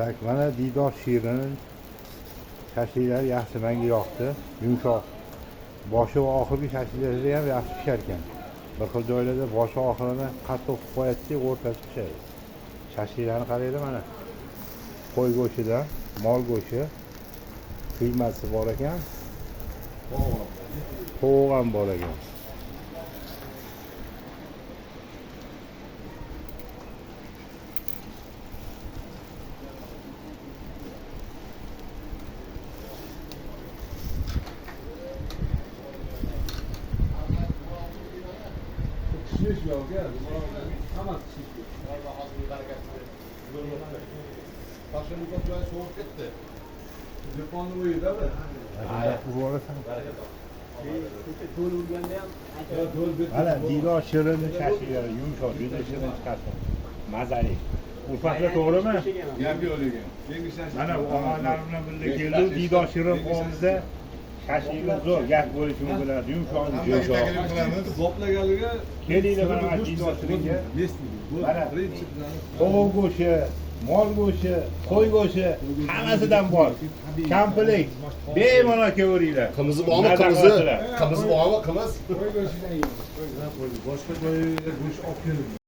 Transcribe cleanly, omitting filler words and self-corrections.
Так, mana Diydor Shirin shashliklari yaxshi, menga yoqdi. Yumshoq. Boshi va oxirgi shashliklari ham yaxshi pishar ekan. Bir xil joylarda boshi oxirini qattiq qilib qo'yadi, o'rtasi pishadi. Shashliklarni qaranglar mana. Qo'y go'shidan, mol go'shti, qiymasi bor ekan. Tovuq ham bor ekan. Pishmish yo'q, hammasi pishmish. Tashlanib joyi sovib ketdi. Deponi o'yidami? Urib olasan. To'l urganda ham Yo, to'l bitdi. Mana Diydor Shirinni shashliklari yumshoq, juda shirin chiqadi. Mazali. Urfatlar to'g'rimi? Gap yo'q lekin. Yangi shashlik. Mana bu og'aynilarim bilan birga keldik. Diydor Shirin qovimizda shashliklar zo'r, gap bo'lishi mumkin emas. Yumshoq, yumshoq. Taklif qilamiz. Boplaganliga Kelinglar mana mana Diydor Shiringa. Bu Mana. birinchi bizani Tovuq go'shti, mol go'shti, qo'y go'shti hammasidan bor. Komplekt. Bemalol kelaveringlar. Qimizi bormi, Mazza qimizi? qilasizlar. Qimizi bormi, qimiz? Qo'y go'shidan yeymiz. Boshqa joyga go'sht olib kelindi.